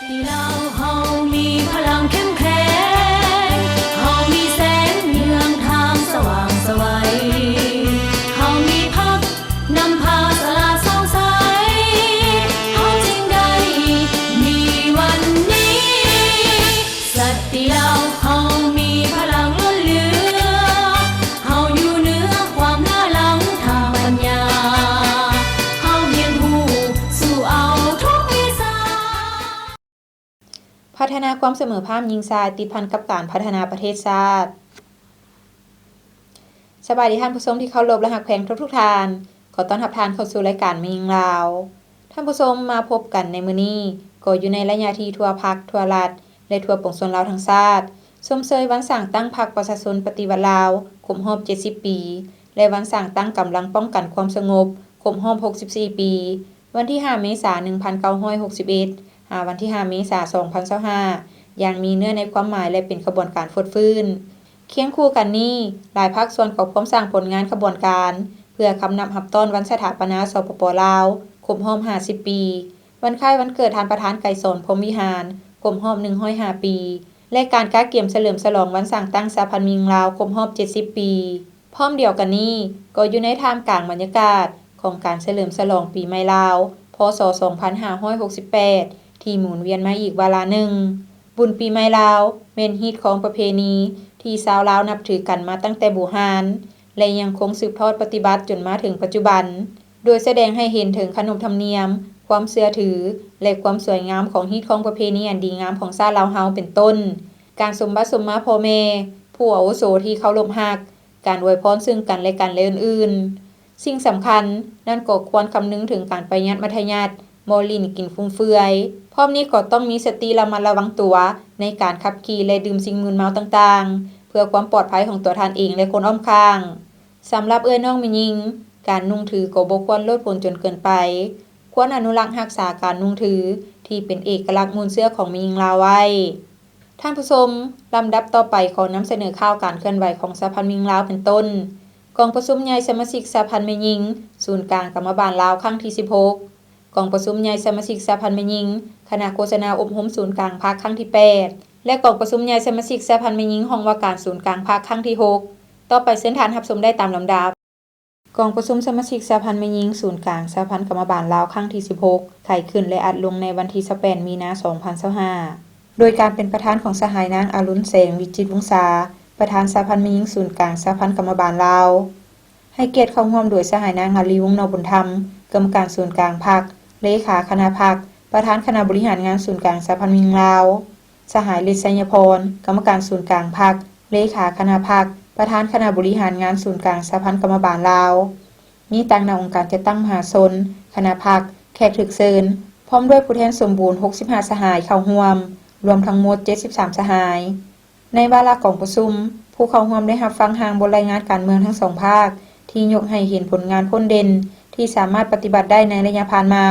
ທີ່ລາວເຮົາມີພະລັງເຂັ້ມແຂງ, ເຮົາມີແສງເຮືອງທາງສະຫວ່າງໄສວ, ເຮົາມີພັກນຳພາສະຫຼາດສ່ອງໃສ, ເຮົາຈຶ່ງໄດ້ມີວັນນີ້. ສັນຕິລາວເຮົາມີພະລັງລົ້ນເຫຼືອ, ເຮົາຢູ່ເໜືອຄວາມລ້າຫຼັງທາງປັນຍາ, ເຮົາຮຽນຮູ້ສູ້ເອົາທຸກວິຊາ. ພັດທະນາຄວາມສະເໝີພາບຍິງຊາຍຕິດພັນກັບການພັດທະນາປະເທດຊາດ. ສະບາຍດີທ່ານຜູ້ຊົມທີ່ເຄົາລົບ ແລະ ຮັກແພງທຸກໆທ່ານ. ຂໍຕ້ອນຮັບທ່ານເຂົ້າສູ່ລາຍການແມ່ຍິງລາວ. ທ່ານຜູ້ຊົມ, ມາພົບກັນໃນມື້ນີ້ ກໍຢູ່ໃນໄລຍະທີ່ທົ່ວພັກ, ທົ່ວລັດ ແລະ ທົ່ວປວງຊົນລາວທັງຊາດ ຊົມເຊີຍວັນສ້າງຕັ້ງພັກປະຊາຊົນປະຕິວັດລາວຄົບຮອບເຈັດສິບປີ ແລະ ວັນສ້າງຕັ້ງກຳລັງປ້ອງກັນຄວາມສະຫງົບຄົບຮອບຫົກສິບສີ່ປີ. ວັນທີຫ້າເມສາ ໜຶ່ງພັນເກົ້າຮ້ອຍຫົກສິບເອັດ ຫາວັນທີຫ້າເມສາ ສອງພັນຊາວຫ້າ ຢ່າງມີເນື້ອໃນຄວາມໝາຍ ແລະ ເປັນຂະບວນການຟົດຟື້ນ. ຄຽງຄູ່ກັນນີ້, ຫຼາຍພາກສ່ວນກໍພວມສ້າງຜົນງານຂະບວນການ ເພື່ອຄຳນັບຮັບຕ້ອນວັນສະຖາປະນາ ສປປ ລາວ ຄົບຮອບຫ້າສິບປີ, ວັນຄ້າຍວັນເກີດທ່ານປະທານໄກສອນ ພົມວິຫານ ຄົບຮອບໜຶ່ງຮ້ອຍຫ້າປີ ແລະ ການກະກຽມສະເຫຼີມສະຫຼອງວັນສ້າງຕັ້ງສະຫະພັນແມ່ຍິງລາວຄົບຮອບເຈັດສິບປີ. ພ້ອມດຽວກັນນີ້, ກໍຢູ່ໃນທ່າມກາງບັນຍາກາດຂອງການສະເຫຼີມສະຫຼອງປີໃໝ່ລາວ ພ.ສ. ສອງພັນຫ້າຮ້ອຍຫົກສິບແປດ ທີ່ໝູນວຽນມາອີກວາລະໜຶ່ງ. ບຸນປີໃໝ່ລາວ ແມ່ນຮີດຄອງປະເພນີທີ່ຊາວລາວນັບຖືກັນມາຕັ້ງແຕ່ບູຮານ ແລະ ຍັງຄົງສືບທອດປະຕິບັດຈົນມາເຖິງປັດຈຸບັນ, ໂດຍສະແດງໃຫ້ເຫັນເຖິງຂະໜົບທຳນຽມ, ຄວາມເຊື່ອຖື ແລະ ຄວາມສວຍງາມຂອງຮີດຄອງປະເພນີອັນດີງາມຂອງຊາດລາວເຮົາ ເປັນຕົ້ນ ການສົມບັດສົມມາພໍ່ແມ່, ຜູ້ອາວຸໂສທີ່ເຄົາລົບຮັກ, ການອວຍພອນເຊິ່ງກັນແລະກັນ ແລະ ອື່ນໆ. ສິ່ງສຳຄັນນັ້ນກໍຄວນຄຳນຶງເຖິງການປະຢັດມັດທະຍັດ, ບໍ່ຫຼິ້ນກິນຟຸມເຟືອຍ. ພ້ອມນີ້ກໍຕ້ອງມີສະຕິລະມັດລະວັງຕົວໃນການຂັບຂີ່ ແລະ ດື່ມສິ່ງມຶນເມົາຕ່າງໆ ເພື່ອຄວາມປອດໄພຂອງຕົວທ່ານເອງ ແລະ ຄົນອ້ອມຂ້າງ. ສຳລັບເອື້ອຍນ້ອງແມ່ຍິງ, ການນຸ່ງຖືກໍບໍ່ຄວນໂລດໂຜນຈົນເກີນໄປ. ຄວນອະນຸລັກຮັກສາການນຸ່ງຖືທີ່ເປັນເອກະລັກມູນເຊື້ອຂອງແມ່ຍິງລາວໄວ້. ທ່ານຜູ້ຊົມ, ລຳດັບຕໍ່ໄປຂໍນຳສະເໜີຂ່າວການເຄື່ອນໄຫວຂອງສະຫະພັນແມ່ຍິງລາວ ເປັນຕົ້ນ ກອງປະຊຸມໃຫຍ່ສະມາຊິກສະຫະພັນແມ່ຍິງສູນກາງກຳມະບານລາວຄັ້ງທີສິບຫົກ, ກອງປະຊຸມໃຫຍ່ສະມາຊິກສະຫະພັນແມ່ຍິງຄະນະໂຄສະນາອົບຮົມສູນກາງພັກຄັ້ງທີແປດ ແລະ ກອງປະຊຸມໃຫຍ່ສະມາຊິກສະຫະພັນແມ່ຍິງຫ້ອງວ່າການສູນກາງພັກຄັ້ງທີຫົກ. ຕໍ່ໄປເຊີນທ່ານຮັບຊົມໄດ້ຕາມລຳດັບ. ກອງປະຊຸມສະມາຊິກສະຫະພັນແມ່ຍິງສູນກາງສະຫະພັນກຳມະບານລາວຄັ້ງທີສິບຫົກ ໄຂຂຶ້ນ ແລະ ອັດລົງໃນວັນທີຊາວແປດ ມີນາ ສອງພັນຊາວຫ້າ ໂດຍການເປັນປະທານຂອງສະຫາຍນາງ ອາລຸນ ແສງວິຈິດວົງສາ ປະທານສະຫະພັນແມ່ຍິງສູນກາງສະຫະພັນກຳມະບານລາວ. ໃຫ້ກຽດເຂົ້າຮ່ວມໂດຍສະຫາຍນາງ ອາລີ ວົງນໍບຸນທຳ ກຳມະການສູນກາງພັກ, ເລຂາຄະນະພັກ, ປະທານຄະນະບໍລິຫານງານສູນກາງສະຫະພັນແມ່ຍິງລາວ. ສະຫາຍ ລິດ ໄຊຍະພອນ ກຳມະການສູນກາງພັກ, ເລຂາຄະນະພັກ, ປະທານຄະນະບໍລິຫານງານສູນກາງສະຫະພັນກຳມະບານລາວ. ມີຕາງໜ້າອົງການຈັດຕັ້ງມະຫາຊົນ, ຄະນະພັກ, ແຂກຖືກເຊີນ, ພ້ອມດ້ວຍຜູ້ແທນສົມບູນຫົກສິບຫ້າສະຫາຍເຂົ້າຮ່ວມ, ລວມທັງໝົດເຈັດສິບສາມສະຫາຍ. ໃນວາລະກອງປະຊຸມ, ຜູ້ເຂົ້າຮ່ວມໄດ້ຮັບຟັງຮ່າງບົດລາຍງານການເມືອງທັງສອງພາກ ທີ່ຍົກໃຫ້ເຫັນຜົນງານພົ້ນເດັ່ນທີ່ສາມາດປະຕິບັດໄດ້ໃນໄລຍະຜ່ານມາ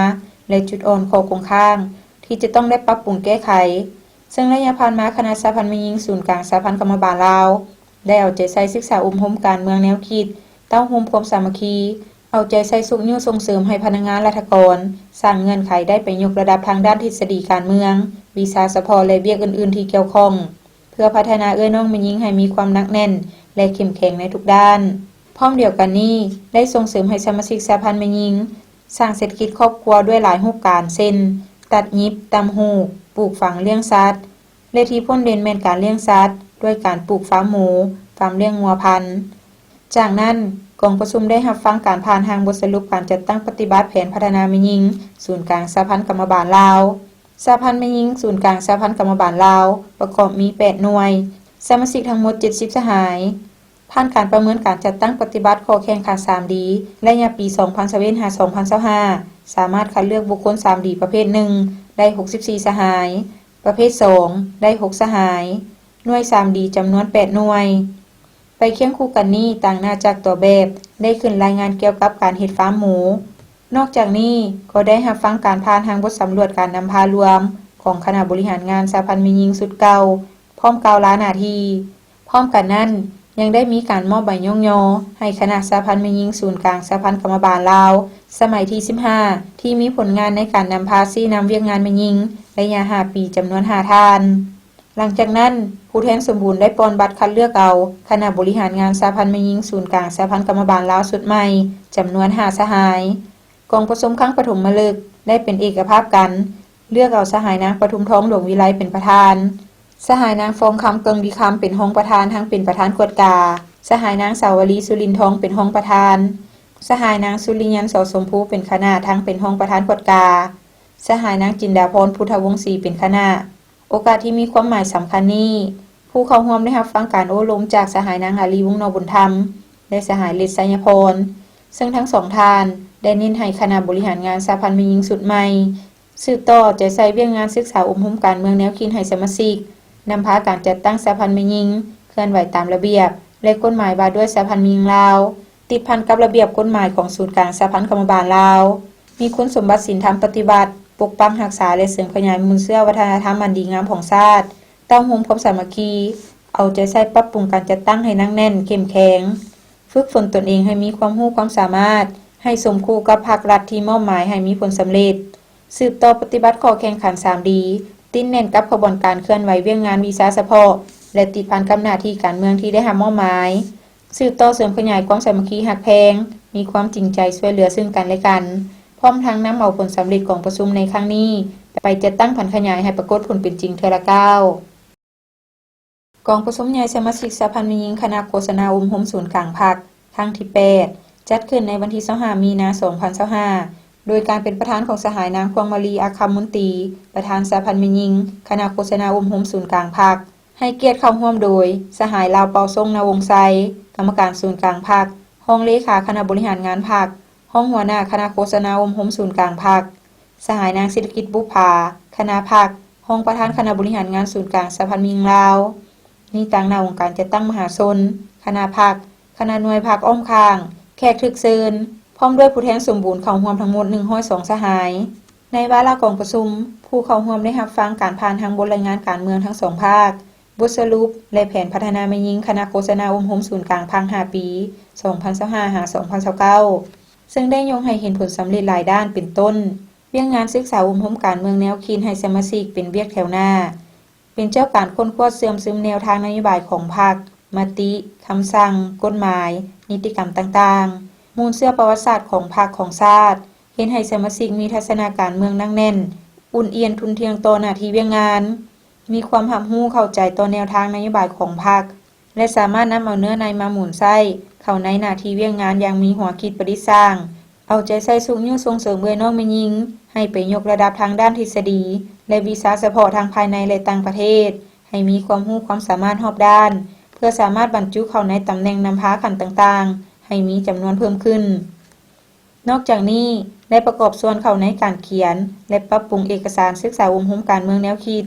ແລະ ຈຸດອ່ອນ, ຂໍ້ຄົງຄ້າງ ທີ່ຈະຕ້ອງໄດ້ປັບປຸງແກ້ໄຂ. ເຊິ່ງໄລຍະຜ່ານມາ, ຄະນະສະຫະພັນແມ່ຍິງສູນກາງສະຫະພັນກຳມະບານລາວ ໄດ້ເອົາໃຈໃສ່ສຶກສາອົບຮົມການເມືອງແນວຄິດ, ເຕົ້າໂຮມຄວາມສາມັກຄີ, ເອົາໃຈໃສ່ຊຸກຍູ້ສົ່ງເສີມໃຫ້ພະນັກງານລັດຖະກອນສ້າງເງື່ອນໄຂໄດ້ໄປຍົກລະດັບທາງດ້ານທິດສະດີການເມືອງ, ວິຊາສະເພາະ ແລະ ວຽກອື່ນໆທີ່ກ່ຽວຂ້ອງ ເພື່ອພັດທະນາເອື້ອຍນ້ອງແມ່ຍິງໃຫ້ມີຄວາມໜັກແໜ້ນ ແລະ ເຂັ້ມແຂງໃນທຸກດ້ານ. ພ້ອມດຽວກັນນີ້, ໄດ້ສົ່ງເສີມໃຫ້ສະມາຊິກສະຫະພັນແມ່ຍິງ ສ້າງເສດຖະກິດຄອບຄົວດ້ວຍຫຼາຍຮູບການ ເຊັ່ນ ຕັດຫຍິບ, ຕ່ຳຫູກ, ປູກຝັງ, ລ້ຽງສັດ ແລະ ທີ່ພົ້ນເດັ່ນແມ່ນການລ້ຽງສັດ ດ້ວຍການປູກຟາມໝູ, ຟາມລ້ຽງງົວພັນ. ຈາກນັ້ນ, ກອງປະຊຸມໄດ້ຮັບຟັງການຜ່ານຮ່າງບົດສະຫຼຸບການຈັດຕັ້ງປະຕິບັດແຜນພັດທະນາແມ່ຍິງສູນກາງສະຫະພັນກຳມະບານລາວ. ສະຫະພັນແມ່ຍິງສູນກາງສະຫະພັນກຳມະບານລາວ ປະກອບມີແປດໜ່ວຍ, ສະມາຊິກທັງໝົດເຈັດສິບສະຫາຍ. ຜ່ານການປະເມີນການຈັດຕັ້ງປະຕິບັດຂໍ້ແຂ່ງຂັນສາມດີ ໄລຍະປີສອງພັນຊາວເອັດ ຫາ ສອງພັນຊາວຫ້າ ສາມາດຄັດເລືອກບຸກຄົນສາມດີປະເພດໜຶ່ງ ໄດ້ຫົກສິບສີ່ສະຫາຍ, ປະເພດສອງ ໄດ້ຫົກສະຫາຍ, ໜ່ວຍສາມດີຈຳນວນແປດໜ່ວຍ. ໄປຄຽງຄູ່ກັນນີ້, ຕາງໜ້າຈາກຕົວແບບ ໄດ້ຂຶ້ນລາຍງານກ່ຽວກັບການເຮັດຟາມໝູ. ນອກຈາກນີ້, ກໍໄດ້ຮັບຟັງການຜ່ານຮ່າງບົດສຳຫຼວດການນຳພາລວມຂອງຄະນະບໍລິຫານງານສະຫະພັນແມ່ຍິງຊຸດເກົ່າ ພ້ອມກ່າວລາໜ້າທີ່. ພ້ອມກັນນັ້ນ, ຍັງໄດ້ມີການມອບໃບຍ້ອງຍໍໃຫ້ຄະນະສະຫະພັນແມ່ຍິງສູນກາງສະຫະພັນກຳມະບານລາວ ສະໄໝທີສິບຫ້າ ທີ່ມີຜົນງານໃນການນຳພາຊີ້ນຳວຽກງານແມ່ຍິງໄລຍະຫ້າປີ ຈຳນວນຫ້າທ່ານ. ຫຼັງຈາກນັ້ນ, ຜູ້ແທນສົມບູນໄດ້ປ່ອນບັດຄັດເລືອກເອົາຄະນະບໍລິຫານງານສະຫະພັນແມ່ຍິງສູນກາງສະຫະພັນກຳມະບານລາວຊຸດໃໝ່ ຈຳນວນຫ້າສະຫາຍ. ກອງປະຊຸມຄັ້ງປະຖົມມະລຶກໄດ້ເປັນເອກະພາບກັນ ເລືອກເອົາສະຫາຍນາງປະທຸມທອງ ຫຼວງວິໄລ ເປັນປະທານ, ສະຫາຍນາງຟອງຄຳ ເກີງດີຄຳ ເປັນຮອງປະທານ ທັງເປັນປະທານກວດກາ, ສະຫາຍນາງສາວະລີ ສຸລິນທອງ ເປັນຮອງປະທານ, ສະຫາຍນາງສຸລິຍັນ ສໍສົມພູ ເປັນຄະນະ ທັງເປັນຮອງປະທານກວດກາ, ສະຫາຍນາງຈິນດາພອນ ພຸດທະວົງສີ ເປັນຄະນະ. ໂອກາດທີ່ມີຄວາມໝາຍສຳຄັນນີ້, ຜູ້ເຂົ້າຮ່ວມໄດ້ຮັບຟັງການໂອ້ລົມຈາກສະຫາຍນາງອາລີ ວົງນໍບຸນທຳ ແລະ ສະຫາຍເລັດ ໄຊຍະພອນ, ເຊິ່ງທັງສອງທ່ານໄດ້ເນັ້ນໃຫ້ຄະນະບໍລິຫານງານສະຫະພັນແມ່ຍິງຊຸດໃໝ່ ສືບຕໍ່ເອົາໃຈໃສ່ວຽກງານສຶກສາອົບຮົມການເມືອງແນວຄິດໃຫ້ສະມາຊິກ, ນຳພາການຈັດຕັ້ງສະຫະພັນແມ່ຍິງເຄື່ອນໄຫວຕາມລະບຽບ ແລະ ກົດໝາຍວ່າດ້ວຍສະຫະພັນແມ່ຍິງລາວ, ຕິດພັນກັບລະບຽບກົດໝາຍຂອງສູນກາງສະຫະພັນກຳມະບານລາວ, ມີຄຸນສົມບັດສິນທຳປະຕິບັດ, ປົກປັກຮັກສາ ແລະ ເສີມຂະຫຍາຍມູນເຊື້ອວັດທະນະທຳອັນດີງາມຂອງຊາດ, ເຕົ້າໂຮມຄວາມສາມັກຄີ, ເອົາໃຈໃສ່ປັບປຸງການຈັດຕັ້ງໃຫ້ໜັກແໜ້ນ, ເຂັ້ມແຂງ, ຝຶກຝົນຕົນເອງໃຫ້ມີຄວາມຮູ້ຄວາມສາມາດ, ໃຫ້ສົມຄູ່ກັບພາກລັດທີ່ມອບໝາຍໃຫ້ມີຜົນສຳເລັດ. ສືບຕໍ່ປະຕິບັດຂໍ້ແຂ່ງຂັນສາມດີ, ຕິດແໜ້ນກັບຂະບວນການເຄື່ອນໄຫວວຽກງານວິຊາສະເພາະ ແລະ ຕິດພັນກັບໜ້າທີ່ການເມືອງທີ່ໄດ້ຮັບມອບໝາຍ. ສືບຕໍ່ເສີມຂະຫຍາຍຄວາມສາມັກຄີຮັກແພງ, ມີຄວາມຈິງໃຈຊ່ວຍເຫຼືອເຊິ່ງກັນແລະກັນ, ພ້ອມທັງນຳເອົາຜົນສຳເລັດກອງປະຊຸມໃນຄັ້ງນີ້ ໄປຈັດຕັ້ງຜັນຂະຫຍາຍໃຫ້ປາກົດຜົນເປັນຈິງເທື່ອລະກ້າວ. ກອງປະຊຸມໃຫຍ່ສະມາຊິກສະຫະພັນແມ່ຍິງຄະນະໂຄສະນາອົບຮົມສູນກາງພັກ ຄັ້ງທີແປດ ຈັດຂຶ້ນໃນວັນທີຊາວຫ້າ ມີນາ ສອງພັນຊາວຫ້າ ໂດຍການເປັນປະທານຂອງສະຫາຍນາງພວງມະລີ ອັກຄະມົນຕີ ປະທານສະຫະພັນແມ່ຍິງຄະນະໂຄສະນາອົບຮົມສູນກາງພັກ, ໃຫ້ກຽດເຂົ້າຮ່ວມໂດຍ ສະຫາຍລາວເປົາສົງ ນະວົງໄຊ ກຳມະການສູນກາງພັກ, ຮອງເລຂາຄະນະບໍລິຫານງານພັກ, ຮອງຫົວໜ້າຄະນະໂຄສະນາອົບຮົມສູນກາງພັກ, ສະຫາຍນາງສິລິກິດ ບຸບຜາ ຄະນະພັກ, ຮອງປະທານຄະນະບໍລິຫານງານສູນກາງສະຫະພັນແມ່ຍິງລາວ, ມີຕາງໜ້າອົງການຈັດຕັ້ງມະຫາຊົນ, ຄະນະພັກ, ຄະນະໜ່ວຍພັກອ້ອມຂ້າງ, ແຂກຖືກເຊີນ, ພ້ອມດ້ວຍຜູ້ແທນສົມບູນເຂົ້າຮ່ວມທັງໝົດ ໜຶ່ງຮ້ອຍສອງ ສະຫາຍ. ໃນວາລະກອງປະຊຸມ, ຜູ້ເຂົ້າຮ່ວມໄດ້ຮັບຟັງການຜ່ານທາງບົດລາຍງານການເມືອງທັງສອງພາກ, ບົດສະຫຼຸບ ແລະ ແຜນພັດທະນາແມ່ຍິງຄະນະໂຄສະນາອົບຮົມສູນກາງພັກ ຫ້າປີ ສອງພັນຊາວຫ້າ ຫາ ສອງພັນຊາວເກົ້າ ເຊິ່ງໄດ້ຍົກໃຫ້ເຫັນຜົນສຳເລັດຫຼາຍດ້ານ ເປັນຕົ້ນ ວຽກງານສຶກສາອົບຮົມການເມືອງແນວຄິດໃຫ້ສະມາຊິກເປັນວຽກແຖວໜ້າ, ເປັນເຈົ້າການຄົ້ນຄວ້າເຊື່ອມຊຶມແນວທາງນະໂຍບາຍຂອງພັກ, ມະຕິ, ຄຳສັ່ງ, ກົດໝາຍ, ນິຕິກຳຕ່າງໆ, ມູນເຊື້ອປະຫວັດສາດຂອງພັກຂອງຊາດ, ເຮັດໃຫ້ສະມາຊິກມີທັດສະນະການເມືອງໜັກແໜ້ນ, ອຸ່ນອຽນທຸ່ນທ່ຽງຕໍ່ໜ້າທີ່ວຽກງານ, ມີຄວາມຮັບຮູ້ເຂົ້າໃຈຕໍ່ແນວທາງນະໂຍບາຍຂອງພັກ ແລະ ສາມາດນຳເອົາເນື້ອໃນມາໝູນໃຊ້ເຂົ້າໃນໜ້າທີ່ວຽກງານຢ່າງມີຫົວຄິດປະດິດສ້າງ, ເອົາໃຈໃສ່ຊຸກຍູ້ສົ່ງເສີມເອື້ອຍນ້ອງແມ່ຍິງໃຫ້ໄປຍົກລະດັບທາງດ້ານທິດສະດີ ແລະ ວິຊາສະເພາະທັງພາຍໃນ ແລະ ຕ່າງປະເທດ, ໃຫ້ມີຄວາມຮູ້ຄວາມສາມາດຮອບດ້ານ ເພື່ອສາມາດບັນຈຸເຂົ້າໃນຕຳແໜ່ງນຳພາຂັ້ນຕ່າງໆ ໃຫ້ມີຈຳນວນເພີ່ມຂຶ້ນ. ນອກຈາກນີ້, ໄດ້ປະກອບສ່ວນເຂົ້າໃນການຂຽນ ແລະ ປັບປຸງເອກະສານສຶກສາອົບຮົມການເມືອງແນວຄິດ,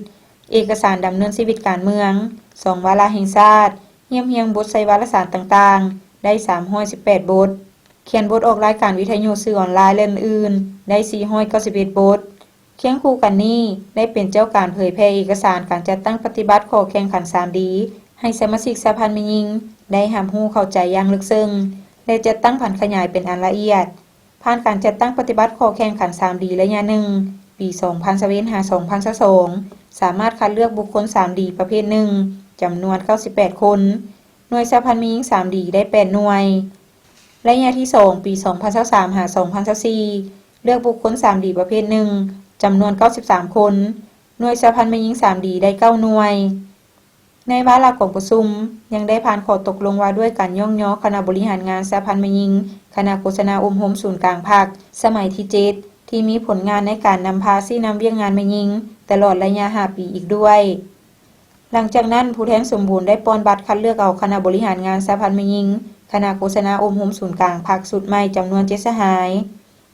ເອກະສານດຳເນີນຊີວິດການເມືອງ, ສອງວາລະແຫ່ງຊາດ, ຮຽບຮຽງບົດໃສ່ວາລະສານຕ່າງໆ ໄດ້ສາມຮ້ອຍສິບແປດບົດ, ຂຽນບົດອອກລາຍການວິທະຍຸ, ສື່ອອນລາຍ ແລະ ອື່ນໆ ໄດ້ສີ່ຮ້ອຍເກົ້າສິບເອັດບົດ. ຄຽງຄູ່ກັນນີ້, ໄດ້ເປັນເຈົ້າການເຜີຍແຜ່ເອກະສານການຈັດຕັ້ງປະຕິບັດຂໍ້ແຂ່ງຂັນສາມດີ ໃຫ້ສະມາຊິກສະຫະພັນແມ່ຍິງໄດ້ຮັບຮູ້ເຂົ້າໃຈຢ່າງເລິກເຊິ່ງ ແລະ ຈັດຕັ້ງຜັນຂະຫຍາຍເປັນອັນລະອຽດ. ຜ່ານການຈັດຕັ້ງປະຕິບັດຂໍ້ແຂ່ງຂັນສາມດີໄລຍະໜຶ່ງ ປີສອງພັນຊາວເອັດ ຫາ ສອງພັນຊາວສອງ ສາມາດຄັດເລືອກບຸກຄົນສາມດີປະເພດໜຶ່ງ ຈຳນວນເກົ້າສິບແປດຄົນ, ໜ່ວຍສະຫະພັນແມ່ຍິງສາມດີໄດ້ແປດໜ່ວຍ. ໄລຍະທີສອງ ປີສອງພັນຊາວສາມ ຫາ ສອງພັນຊາວສີ່ ເລືອກບຸກຄົນສາມດີປະເພດໜຶ່ງ ຈຳນວນເກົ້າສິບສາມຄົນ, ໜ່ວຍສະຫະພັນແມ່ຍິງສາມດີໄດ້ເກົ້າໜ່ວຍ. ໃນວາລະກອງປະຊຸມ ຍັງໄດ້ຜ່ານຂໍ້ຕົກລົງວ່າດ້ວຍການຍ້ອງຍໍຄະນະບໍລິຫານງານສະຫະພັນແມ່ຍິງຄະນະໂຄສະນາອົບຮົມສູນກາງພັກ ສະໄໝທີເຈັດ ທີ່ມີຜົນງານໃນການນຳພາຊີ້ນຳວຽກງານແມ່ຍິງຕະຫຼອດໄລຍະຫ້າປີອີກດ້ວຍ. ຫຼັງຈາກນັ້ນ, ຜູ້ແທນສົມບູນໄດ້ປ່ອນບັດຄັດເລືອກເອົາຄະນະບໍລິຫານງານສະຫະພັນແມ່ຍິງຄະນະໂຄສະນາອົບຮົມສູນກາງພັກຊຸດໃໝ່ຈຳນວນເຈັດສະຫາຍ.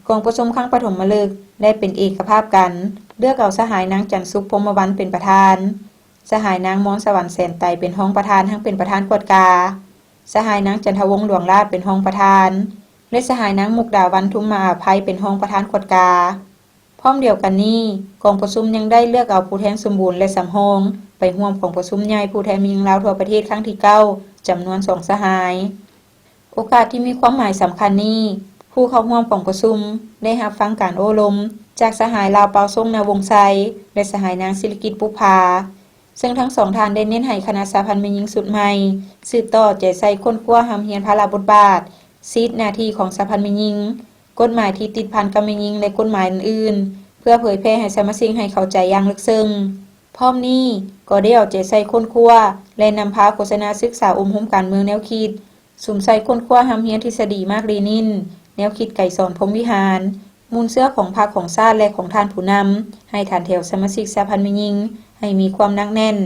ກອງປະຊຸມຄັ້ງປະຖົມມະລຶກໄດ້ເປັນເອກະພາບກັນ ເລືອກເອົາສະຫາຍນາງຈັນສຸກ ພົມມະວັນ ເປັນປະທານ, ສະຫາຍນາງມອນສະຫວັນ ແສນໄຕ ເປັນຮອງປະທານ ທັງເປັນປະທານກວດກາ, ສະຫາຍນາງຈັນທະວົງ ຫຼວງລາດ ເປັນຮອງປະທານ ແລະ ສະຫາຍນາງມຸກດາວັນ ທຸມມະອາໄພ ເປັນຮອງປະທານກວດກາ. ພ້ອມດຽວກັນນີ້, ກອງປະຊຸມຍັງໄດ້ເລືອກເອົາຜູ້ແທນສົມບູນ ແລະ ສຳຮອງ ໄປຮ່ວມກອງປະຊຸມໃຫຍ່ຜູ້ແທນແມ່ຍິງລາວທົ່ວປະເທດຄັ້ງທີເກົ້າ ຈຳນວນສອງສະຫາຍ. ໂອກາດທີ່ມີຄວາມໝາຍສຳຄັນນີ້, ຜູ້ເຂົ້າຮ່ວມກອງປະຊຸມໄດ້ຮັບຟັງການໂອ້ລົມຈາກສະຫາຍລາວ ປາວສົງ ນາວົງໄຊ ແລະ ສະຫາຍນາງ ສິລິກິດ ປຸບພາ, ເຊິ່ງທັງສອງທ່ານໄດ້ເນັ້ນໃຫ້ຄະນະສະຫະພັນແມ່ຍິງຊຸດໃໝ່ ສືບຕໍ່ເອົາໃຈໃສ່ຄົ້ນຄວ້າຮ່ຳຮຽນພາລະບົດບາດ, ສິດ, ໜ້າທີ່ຂອງສະຫະພັນແມ່ຍິງ, ກົດໝາຍທີ່ຕິດພັນກັບແມ່ຍິງ ແລະ ກົດໝາຍອື່ນໆ ເພື່ອເຜີຍແຜ່ໃຫ້ສະມາຊິກໃຫ້ເຂົ້າໃຈຢ່າງເລິກເຊິ່ງ. ພ້ອມນີ້ກໍໄດ້ເອົາໃຈໃສ່ຄົ້ນຄວ້າ ແລະ ນຳພາໂຄສະນາສຶກສາອົບຮົມການເມືອງແນວຄິດ, ສຸມໃສ່ຄົ້ນຄວ້າຮ່ຳຮຽນທິດສະດີມາກເລນິນ, ແນວຄິດໄກສອນ ພົມວິຫານ, ມູນເຊື້ອຂອງພັກຂອງຊາດ ແລະ ຂອງທ່ານຜູ້ນຳ, ໃຫ້ຖານແຖວສະມາຊິກສະຫະພັນແມ່ຍິງໃຫ້ມີຄວາມໜັກແໜ້ນ,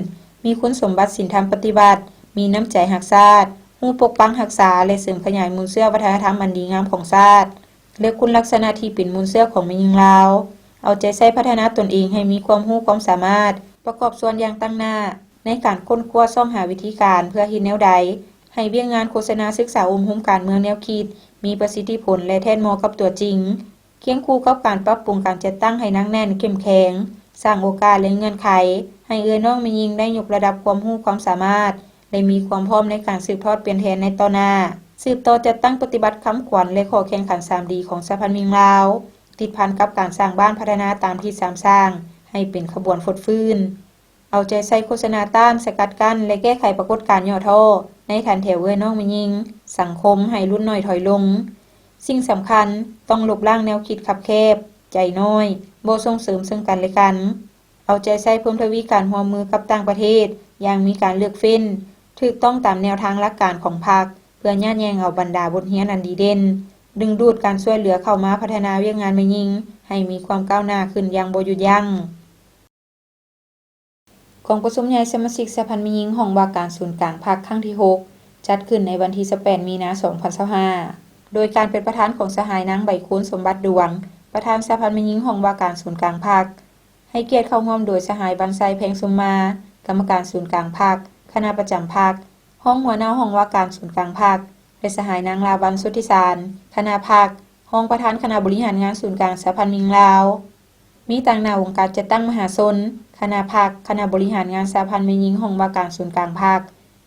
ມີຄຸນສົມບັດສິນທຳປະຕິວັດ, ມີນ້ຳໃຈຮັກຊາດ, ຮູ້ປົກປັກຮັກສາ ແລະ ເສີມຂະຫຍາຍມູນເຊື້ອວັດທະນະທຳອັນດີງາມຂອງຊາດ ແລະ ຄຸນລັກສະນະທີ່ເປັນມູນເຊື້ອຂອງແມ່ຍິງລາວ, ເອົາໃຈໃສ່ພັດທະນາຕົນເອງໃຫ້ມີຄວາມຮູ້ຄວາມສາມາດ, ປະກອບສ່ວນຢ່າງຕັ້ງໜ້າໃນການຄົ້ນຄວ້າຊອກຫາວິທີການເພື່ອເຮັດແນວໃດໃຫ້ວຽກງານໂຄສະນາສຶກສາອົບຮົມການເມືອງແນວຄິດມີປະສິດທິຜົນ ແລະ ແທດເໝາະກັບຕົວຈິງ, ຄຽງຄູ່ກັບການປັບປຸງການຈັດຕັ້ງໃຫ້ໜັກແໜ້ນເຂັ້ມແຂງ, ສ້າງໂອກາດ ແລະ ເງື່ອນໄຂໃຫ້ເອື້ອຍນ້ອງແມ່ຍິງໄດ້ຍົກລະດັບຄວາມຮູ້ຄວາມສາມາດ ແລະ ມີຄວາມພ້ອມໃນການສືບທອດປ່ຽນແທນໃນຕໍ່ໜ້າ, ສືບຕໍ່ຈັດຕັ້ງປະຕິບັດຄຳຂວັນ ແລະ ຂໍ້ແຂ່ງຂັນສາມດີຂອງສະຫະພັນແມ່ຍິງລາວ, ຕິດພັນກັບການສ້າງບ້ານພັດທະນາຕາມທິດສາມສ້າງໃຫ້ເປັນຂະບວນຟົດຟື້ນ. ເອົາໃຈໃສ່ໂຄສະນາຕ້ານ, ສະກັດກັ້ນ ແລະ ແກ້ໄຂປາກົດການຫຍໍ້ທໍ້ໃນຖັນແຖວເອື້ອຍນ້ອງແມ່ຍິງ, ສັງຄົມໃຫ້ຫຼຸດໜ້ອຍຖອຍລົງ. ສິ່ງສຳຄັນ, ຕ້ອງລົບລ້າງແນວຄິດຄັບແຄບ, ໃຈນ້ອຍ, ບໍ່ສົ່ງເສີມເຊິ່ງກັນແລະກັນ. ເອົາໃຈໃສ່ເພີ່ມທະວີການຮ່ວມມືກັບຕ່າງປະເທດຢ່າງມີການເລືອກເຟ້ນ, ຖືກຕ້ອງຕາມແນວທາງຫຼັກການຂອງພັກ ເພື່ອຍາດແຍ່ງເອົາບັນດາບົດຮຽນອັນດີເດັ່ນ, ດຶງດູດການຊ່ວຍເຫຼືອເຂົ້າມາພັດທະນາວຽກງານແມ່ຍິງໃຫ້ມີຄວາມກ້າວໜ້າຂຶ້ນຢ່າງບໍ່ຢຸດຢັ້ງ. ກອງປະຊຸມໃຫຍ່ສະມາຊິກສະຫະພັນແມ່ຍິງຫ້ອງວ່າການສູນກາງພັກຄັ້ງທີຫົກ ຈັດຂຶ້ນໃນວັນທີຊາວແປດ ມີນາ ສອງພັນຊາວຫ້າ ໂດຍການເປັນປະທານຂອງສະຫາຍນາງ ໃບຄູນ ສົມບັດດວງ ປະທານສະຫະພັນແມ່ຍິງຫ້ອງວ່າການສູນກາງພັກ, ໃຫ້ກຽດເຂົ້າຮ່ວມໂດຍສະຫາຍ ວັນໄຊ ແພງສົມມາ ກຳມະການສູນກາງພັກ, ຄະນະປະຈຳພັກ, ຮອງຫົວໜ້າຫ້ອງວ່າການສູນກາງພັກ ແລະ ສະຫາຍນາງ ລາວັນ ສຸດທິສານ ຄະນະພັກ, ຮອງປະທານຄະນະບໍລິຫານງານສູນກາງສະຫະພັນແມ່ຍິງລາວ. ມີຕາງໜ້າອົງການຈັດຕັ້ງມະຫາຊົນ, ຄະນະພັກ, ຄະນະບໍລິຫານງານສະຫະພັນແມ່ຍິງຫ້ອງວ່າການສູນກາງພັກ,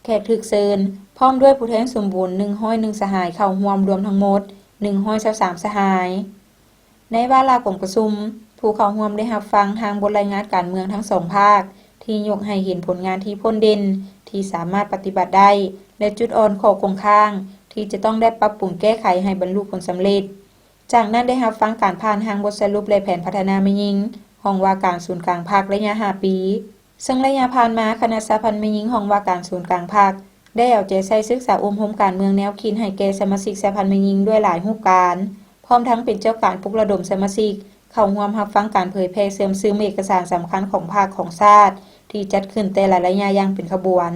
ແຂກຖືກເຊີນ, ພ້ອມດ້ວຍຜູ້ແທນສົມບູນ ໜຶ່ງຮ້ອຍເອັດ ສະຫາຍເຂົ້າຮ່ວມ, ລວມທັງໝົດ ໜຶ່ງຮ້ອຍຊາວສາມ ສະຫາຍ. ໃນວາລະກອງປະຊຸມ, ຜູ້ເຂົ້າຮ່ວມໄດ້ຮັບຟັງທາງບົດລາຍງານການເມືອງທັງສອງພາກ ທີ່ຍົກໃຫ້ເຫັນຜົນງານທີ່ພົ້ນເດັ່ນທີ່ສາມາດປະຕິບັດໄດ້ ແລະ ຈຸດອ່ອນ, ຂໍ້ຄົງຄ້າງ ທີ່ຈະຕ້ອງໄດ້ປັບປຸງແກ້ໄຂໃຫ້ບັນລຸຜົນສຳເລັດ. ຈາກນັ້ນໄດ້ຮັບຟັງການຜ່ານຮ່າງບົດສະຫຼຸບ ແລະ ແຜນພັດທະນາແມ່ຍິງ ຫ້ອງວ່າການສູນກາງພັກໄລຍະຫ້າປີ, ເຊິ່ງໄລຍະຜ່ານມາ ຄະນະສະຫະພັນແມ່ຍິງຫ້ອງວ່າການສູນກາງພັກ ໄດ້ເອົາໃຈໃສ່ສຶກສາອົບຮົມການເມືອງແນວຄິດໃຫ້ແກ່ສະມາຊິກສະຫະພັນແມ່ຍິງດ້ວຍຫຼາຍຮູບການ, ພ້ອມທັງເປັນເຈົ້າການປຸກລະດົມສະມາຊິກເຂົ້າຮ່ວມຮັບຟັງການເຜີຍແຜ່ເຊື່ອມຊຶມເອກະສານສຳຄັນຂອງພັກຂອງຊາດ ທີ່ຈັດຂຶ້ນແຕ່ລະໄລຍະຢ່າງເປັນຂະບວນ.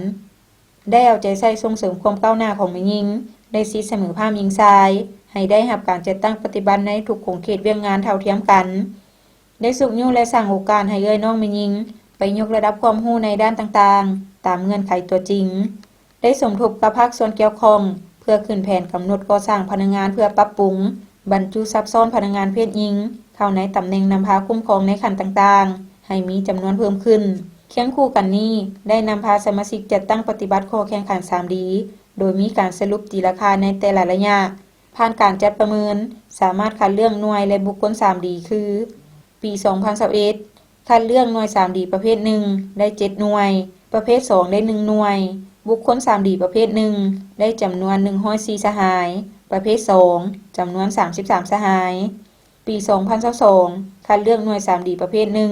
ໄດ້ເອົາໃຈໃສ່ສົ່ງເສີມຄວາມກ້າວໜ້າຂອງແມ່ຍິງ ແລະ ສິດສະເໝີພາບຍິງຊາຍ ໃຫ້ໄດ້ຮັບການຈັດຕັ້ງປະຕິບັດໃນທຸກຂົງເຂດວຽກງານເທົ່າທຽມກັນ, ໄດ້ຊຸກຍູ້ ແລະ ສ້າງໂອກາດໃຫ້ເອື້ອຍນ້ອງແມ່ຍິງໄປຍົກລະດັບຄວາມຮູ້ໃນດ້ານຕ່າງໆ ຕາມເງື່ອນໄຂຕົວຈິງ, ໄດ້ສົມທົບກັບພາກສ່ວນກ່ຽວຂ້ອງ ເພື່ອຂຶ້ນແຜນກຳນົດກໍ່ສ້າງພະນັກງານເພື່ອປັບປຸງ ບັນຈຸສັບຊ້ອນພະນັກງານເພດຍິງເຂົ້າໃນຕຳແໜ່ງນຳພາຄຸ້ມຄອງໃນຂັ້ນຕ່າງໆ ໃຫ້ມີຈຳນວນເພີ່ມຂຶ້ນ. ຄຽງຄູ່ກັນນີ້, ໄດ້ນຳພາສະມາຊິກຈັດຕັ້ງປະຕິບັດຂໍ້ແຂ່ງຂັນສາມດີ ໂດຍມີການສະຫຼຸບຕີລາຄາໃນແຕ່ລະໄລຍະ, ຜ່ານການຈັດປະເມີນ, ສາມາດຄັດເລືອກໜ່ວຍ ແລະ ບຸກຄົນສາມດີ ຄື: ປີສອງພັນຊາວເອັດ ຄັດເລືອກໜ່ວຍສາມດີປະເພດໜຶ່ງ ໄດ້ເຈັດໜ່ວຍ, ປະເພດສອງ ໄດ້ໜຶ່ງໜ່ວຍ, ບຸກຄົນສາມດີປະເພດໜຶ່ງ ໄດ້ຈຳນວນໜຶ່ງຮ້ອຍສີ່ສະຫາຍ, ປະເພດສອງ ຈຳນວນສາມສິບສາມສະຫາຍ. ປີສອງພັນຊາວສອງ ຄັດເລືອກໜ່ວຍສາມດີປະເພດໜຶ່ງ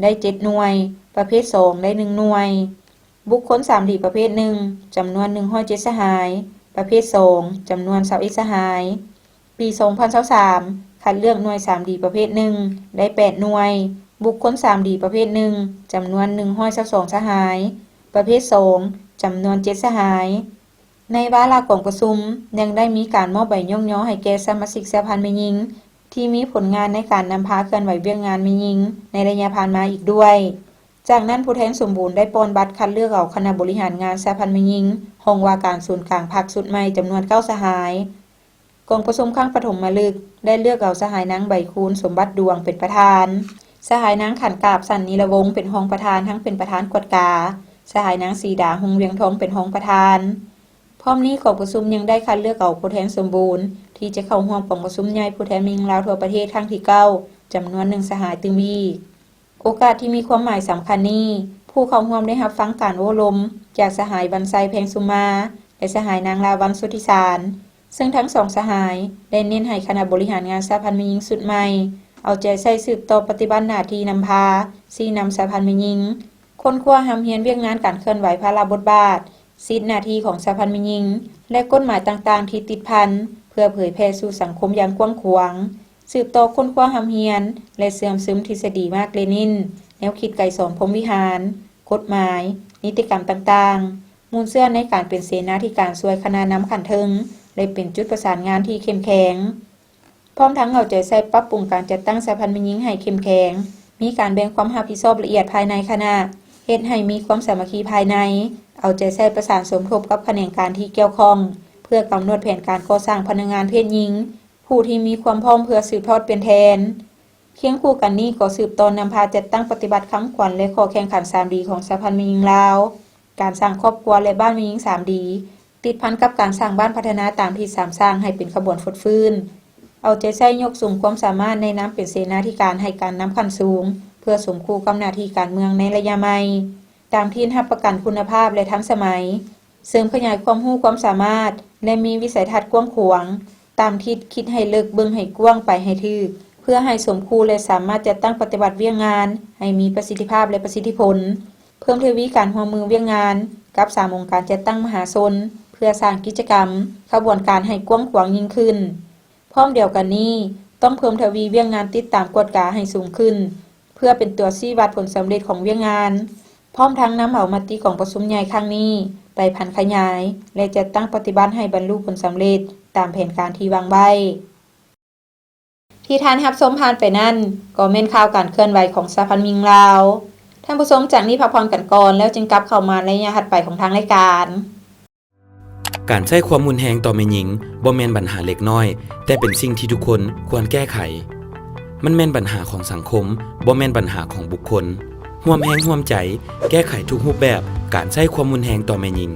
ໄດ້ເຈັດໜ່ວຍ, ປະເພດສອງ ໄດ້ໜຶ່ງໜ່ວຍ, ບຸກຄົນສາມດີປະເພດໜຶ່ງ ຈຳນວນໜຶ່ງຮ້ອຍເຈັດສະຫາຍ, ປະເພດສອງ ຈຳນວນຊາວເອັດສະຫາຍ. ປີສອງພັນຊາວສາມ ຄັດເລືອກໜ່ວຍສາມດີປະເພດໜຶ່ງ ໄດ້ແປດໜ່ວຍ, ບຸກຄົນສາມດີປະເພດໜຶ່ງ ຈຳນວນໜຶ່ງຮ້ອຍຊາວສອງສະຫາຍ, ປະເພດສອງ ຈຳນວນເຈັດສະຫາຍ. ໃນວາລະກອງປະຊຸມ ຍັງໄດ້ມີການມອບໃບຍ້ອງຍໍໃຫ້ແກ່ສະມາຊິກສະຫະພັນແມ່ຍິງ ທີ່ມີຜົນງານໃນການນຳພາເຄື່ອນໄຫວວຽກງານແມ່ຍິງໃນໄລຍະຜ່ານມາອີກດ້ວຍ. ຈາກນັ້ນ ຜູ້ແທນສົມບູນໄດ້ປ່ອນບັດຄັດເລືອກເອົາຄະນະບໍລິຫານງານສະຫະພັນແມ່ຍິງ ຫ້ອງວ່າການສູນກາງພັກຊຸດໃໝ່ຈຳນວນເກົ້າສະຫາຍ. ກອງປະຊຸມຄັ້ງປະຖົມມະລຶກໄດ້ເລືອກເອົາສະຫາຍນາງ ໃບຄູນ ສົມບັດດວງ ເປັນປະທານ, ສະຫາຍນາງ ຂັນກາບ ສັນນີລະວົງ ເປັນຮອງປະທານ ທັງເປັນປະທານກວດກາ, ສະຫາຍນາງ ສີດາ ຮຸ່ງວຽງທອງ ເປັນຮອງປະທານ. ພ້ອມນີ້ ກອງປະຊຸມຍັງໄດ້ຄັດເລືອກເອົາຜູ້ແທນສົມບູນ ທີ່ຈະເຂົ້າຮ່ວມກອງປະຊຸມໃຫຍ່ຜູ້ແທນແມ່ຍິງລາວທົ່ວປະເທດຄັ້ງທີເກົ້າ ຈຳນວນໜຶ່ງສະຫາຍຕື່ມອີກ. ໂອກາດທີ່ມີຄວາມໝາຍສຳຄັນນີ້, ຜູ້ເຂົ້າຮ່ວມໄດ້ຮັບຟັງການໂອ້ລົມຈາກສະຫາຍ ວັນໄຊ ແພງສຸມມາ ແລະ ສະຫາຍ ນາງ ລາວັນ ສຸດທິສານ, ເຊິ່ງທັງສອງສະຫາຍໄດ້ເນັ້ນໃຫ້ຄະນະບໍລິຫານງານສະຫະພັນແມ່ຍິງຊຸດໃໝ່ ເອົາໃຈໃສ່ສືບຕໍ່ປະຕິບັດໜ້າທີ່ນຳພາ, ຊີ້ນຳສະຫະພັນແມ່ຍິງ, ຄົ້ນຄວ້າຮ່ຳຮຽນວຽກງານການເຄື່ອນໄຫວພາລະບົດບາດ, ສິດໜ້າທີ່ຂອງສະຫະພັນແມ່ຍິງ ແລະ ກົດໝາຍຕ່າງໆທີ່ຕິດພັນ ເພື່ອເຜີຍແຜ່ສູ່ສັງຄົມຢ່າງກວ້າງຂວາງ, ສືບຕໍ່ຄົ້ນຄວ້າຮ່ຳຮຽນ ແລະ ເຊື່ອມຊຶມທິດສະດີມາກເລນິນ, ແນວຄິດໄກສອນ ພົມວິຫານ, ກົດໝາຍ, ນິຕິກຳຕ່າງໆ, ມູນເຊື້ອໃນການເປັນເສນາທິການຊ່ວຍຄະນະນຳຂັ້ນເທິງ ແລະ ເປັນຈຸດປະສານງານທີ່ເຂັ້ມແຂງ. ພ້ອມທັງເອົາໃຈໃສ່ປັບປຸງການຈັດຕັ້ງສະຫະພັນແມ່ຍິງໃຫ້ເຂັ້ມແຂງ, ມີການແບ່ງຄວາມຮັບຜິດຊອບລະອຽດພາຍໃນຄະນະ, ເຮັດໃຫ້ມີຄວາມສາມັກຄີພາຍໃນ, ເອົາໃຈໃສ່ປະສານສົມທົບກັບຂະແໜງການທີ່ກ່ຽວຂ້ອງ ເພື່ອກຳນົດແຜນການກໍ່ສ້າງພະນັກງານເພດຍິງ ຜູ້ທີ່ມີຄວາມພ້ອມເພື່ອສືບທອດເປັນແທນ. ຄຽງຄູ່ກັນນີ້ກໍສືບຕໍ່ນຳພາຈັດຕັ້ງປະຕິບັດຄຳຂວັນ ແລະ ຂໍ້ແຂ່ງຂັນສາມດີຂອງສະຫະພັນແມ່ຍິງລາວ, ການສ້າງຄອບຄົວ ແລະ ບ້ານແມ່ຍິງສາມດີ ຕິດພັນກັບການສ້າງບ້ານພັດທະນາຕາມທິດສາມສ້າງໃຫ້ເປັນຂະບວນຟົດຟື້ນ, ເອົາໃຈໃສ່ຍົກສູງຄວາມສາມາດໃນນາມເປັນເສນາທິການໃຫ້ການນຳຂັ້ນສູງ ເພື່ອສົມຄູ່ກັບໜ້າທີ່ການເມືອງໃນໄລຍະໃໝ່, ຕາມທີ່ຮັບປະກັນຄຸນນະພາບ ແລະ ທັນສະໄໝ, ເສີມຂະຫຍາຍຄວາມຮູ້ຄວາມສາມາດ ແລະ ມີວິໄສທັດກວ້າງຂວາງ, ຕາມທິດຄິດໃຫ້ເລິກ ເບິ່ງໃຫ້ກວ້າງ ໄປໃຫ້ຖືກ, ເພື່ອໃຫ້ສົມຄູ່ ແລະ ສາມາດຈັດຕັ້ງປະຕິບັດວຽກງານໃຫ້ມີປະສິດທິພາບ ແລະ ປະສິດທິຜົນ. ເພີ່ມທະວີການຮ່ວມມືວຽກງານກັບສາມອົງການຈັດຕັ້ງມະຫາຊົນ ເພື່ອສ້າງກິດຈະກຳ, ຂະບວນການໃຫ້ກວ້າງຂວາງຍິ່ງຂຶ້ນ. ພ້ອມດຽວກັນນີ້, ຕ້ອງເພີ່ມທະວີວຽກງານຕິດຕາມກວດກາໃຫ້ສູງຂຶ້ນ, ເພື່ອເປັນຕົວຊີ້ວັດຜົນສຳເລັດຂອງວຽກງານ, ພ້ອມທັງນຳເອົາມະຕິກອງປະຊຸມໃຫຍ່ຄັ້ງນີ້ໄປຜັນຂະຫຍາຍ ແລະ ຈັດຕັ້ງປະຕິບັດໃຫ້ບັນລຸຜົນສຳເລັດຕາມແຜນການທີ່ວາງໄວ້. ທີ່ທ່ານຮັບຊົມຜ່ານໄປນັ້ນ ກໍແມ່ນຂ່າວການເຄື່ອນໄຫວຂອງສະຫະພັນແມ່ຍິງລາວ. ທ່ານຜູ້ຊົມ ຈາກນີ້ພັກຜ່ອນກັນກ່ອນ ແລ້ວຈຶ່ງກັບເຂົ້າມາໃນໄລຍະຖັດໄປຂອງທາງລາຍການ. ການໃຊ້ຄວາມຮຸນແຮງຕໍ່ແມ່ຍິງບໍ່ແມ່ນບັນຫາເລັກນ້ອຍ, ແຕ່ເປັນສິ່ງທີ່ທຸກຄົນຄວນແກ້ໄຂ. ມັນແມ່ນບັນຫາຂອງສັງຄົມ, ບໍ່ແມ່ນບັນຫາຂອງບຸກຄົນ. ຮ່ວມແຮງຮ່ວມໃຈແກ້ໄຂທຸກຮູບແບບການໃຊ້ຄວາມຮຸນແຮງຕໍ່ແມ່ຍິງ.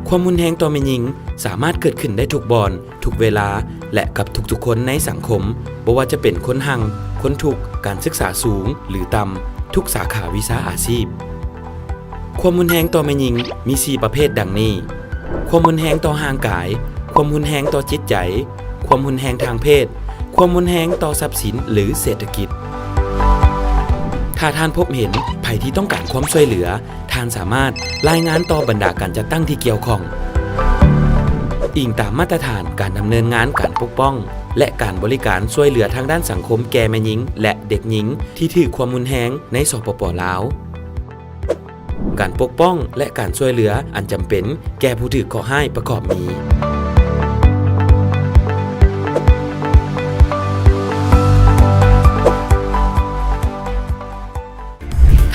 ຄວາມຮຸນແຮງຕໍ່ແມ່ຍິງສາມາດເກີດຂຶ້ນໄດ້ທຸກບ່ອນ, ທຸກເວລາ ແລະ ກັບທຸກໆຄົນໃນສັງຄົມ, ບໍ່ວ່າຈະເປັນຄົນຮັ່ງ, ຄົນທຸກ, ການສຶກສາສູງ ຫຼື ຕ່ຳ, ທຸກສາຂາວິຊາອາຊີບ. ຄວາມຮຸນແຮງຕໍ່ແມ່ຍິງມີສີ່ປະເພດດັ່ງນີ້: ຄວາມຮຸນແຮງຕໍ່ຮ່າງກາຍ, ຄວາມຮຸນແຮງຕໍ່ຈິດໃຈ, ຄວາມຮຸນແຮງທາງເພດ, ຄວາມຮຸນແຮງຕໍ່ຊັບສິນ ຫຼື ເສດຖະກິດ. ຖ້າທ່ານພົບເຫັນໃຜທີ່ຕ້ອງການຄວາມຊ່ວຍເຫຼືອ, ທ່ານສາມາດລາຍງານຕໍ່ບັນດາການຈັດຕັ້ງທີ່ກ່ຽວຂ້ອງ, ອີງຕາມມາດຕະຖານການດຳເນີນງານການປົກປ້ອງ ແລະ ການບໍລິການຊ່ວຍເຫຼືອທາງດ້ານສັງຄົມແກ່ແມ່ຍິງ ແລະ ເດັກຍິງທີ່ຖືກຄວາມຮຸນແຮງໃນ ສປປ ລາວ. ການປົກປ້ອງ ແລະ ການຊ່ວຍເຫຼືອອັນຈຳເປັນແກ່ຜູ້ຖືກເຄາະຮ້າຍປະກອບມີ: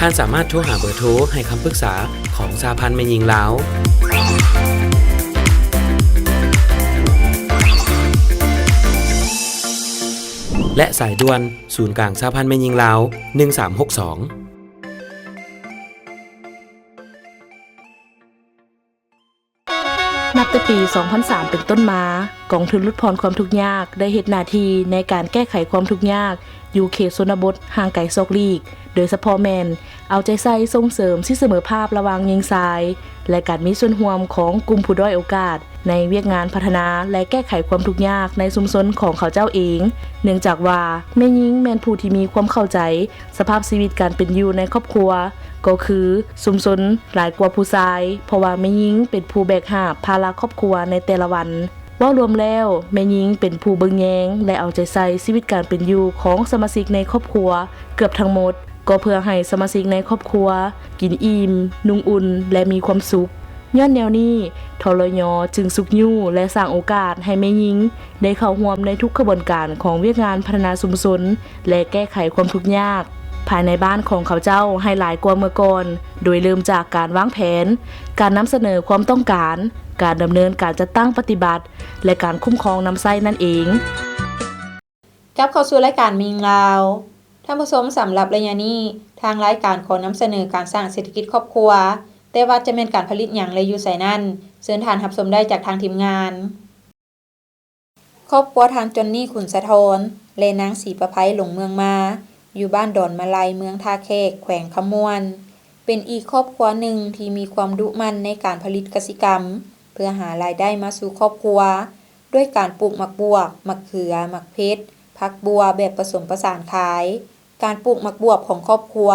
ທ່ານສາມາດໂທຫາເບີໂທໃຫ້ຄຳປຶກສາຂອງສະຫະພັນແມ່ຍິງລາວ ແລະ ສາຍດ່ວນສູນກາງສະຫະພັນແມ່ຍິງລາວ ໜຶ່ງສາມຫົກສອງ. ນັບແຕ່ປີສອງພັນສາມເປັນຕົ້ນມາ, ກອງທຶນຫຼຸດຜ່ອນຄວາມທຸກຍາກໄດ້ເຮັດໜ້າທີ່ໃນການແກ້ໄຂຄວາມທຸກຍາກຢູ່ເຂດຊົນນະບົດຫ່າງໄກສອກຫຼີກ, ໂດຍສະເພາະແມ່ນເອົາໃຈໃສ່ສົ່ງເສີມສິດສະເໝີພາບລະຫວ່າງຍິງຊາຍ ແລະ ການມີສ່ວນຮ່ວມຂອງກຸ່ມຜູ້ດ້ອຍໂອກາດໃນວຽກງານພັດທະນາ ແລະ ແກ້ໄຂຄວາມທຸກຍາກໃນຊຸມຊົນຂອງເຂົາເຈົ້າເອງ, ເນື່ອງຈາກວ່າແມ່ຍິງແມ່ນຜູ້ທີ່ມີຄວາມເຂົ້າໃຈ ສະພາບຊີວິດການເປັນຢູ່ໃນຄອບຄົວ ກໍຄືຊຸມຊົນຫຼາຍກວ່າຜູ້ຊາຍ, ເພາະວ່າແມ່ຍິງເປັນຜູ້ແບກຫາບພາລະຄອບຄົວໃນແຕ່ລະວັນ. ເວົ້າລວມແລ້ວ, ແມ່ຍິງເປັນຜູ້ເບິ່ງແຍງ ແລະ ເອົາໃຈໃສ່ຊີວິດການເປັນຢູ່ຂອງສະມາຊິກໃນຄອບຄົວເກືອບທັງໝົດ, ກໍເພື່ອໃຫ້ສະມາຊິກໃນຄອບຄົວກິນອີ່ມ, ນຸ່ງອຸ່ນ ແລະ ມີຄວາມສຸກ. ຍ້ອນແນວນີ້, ທລຍ ຈຶ່ງຊຸກຍູ້ ແລະ ສ້າງໂອກາດໃຫ້ແມ່ຍິງໄດ້ເຂົ້າຮ່ວມໃນທຸກຂະບວນການຂອງວຽກງານພັດທະນາຊຸມຊົນ ແລະ ແກ້ໄຂຄວາມທຸກຍາກພາຍໃນບ້ານຂອງເຂົາເຈົ້າໃຫ້ຫຼາຍກວ່າເມື່ອກ່ອນ, ໂດຍເລີ່ມຈາກການວາງແຜນ, ການນຳສະເໜີຄວາມຕ້ອງການ, ການດຳເນີນການຈັດຕັ້ງປະຕິບັດ ແລະ ການຄຸ້ມຄອງນຳໃຊ້ນັ້ນເອງ. ກັບເຂົ້າສູ່ລາຍການແມ່ຍິງລາວ. ທ່ານຜູ້ຊົມ, ສຳລັບໄລຍະນີ້, ທາງລາຍການຂໍນຳສະເໜີການສ້າງເສດຖະກິດຄອບຄົວ ແຕ່ວ່າຈະແມ່ນການຜະລິດຫຍັງ ແລະ ຢູ່ໃສນັ້ນ, ເຊີນທ່ານຮັບຊົມໄດ້ຈາກທາງທີມງານ. ຄອບຄົວທ່ານຈອນນີ ຂຸນສະທອນ ແລະ ນາງສີປະໄພ ຫຼົງເມືອງມາ ຢູ່ບ້ານດອນມະໄລ ເມືອງທ່າແຂກ ແຂວງຄຳມ່ວນ ເປັນອີກຄອບຄົວໜຶ່ງທີ່ມີຄວາມດຸໝັ່ນໃນການຜະລິດກະສິກຳ ເພື່ອຫາລາຍໄດ້ມາສູ່ຄອບຄົວ ດ້ວຍການປູກໝາກບວບ, ໝາກເຂືອ, ໝາກເຜັດ, ຜັກບົ່ວແບບປະສົມປະສານຂາຍ. ການປູກໝາກບວບຂອງຄອບຄົວ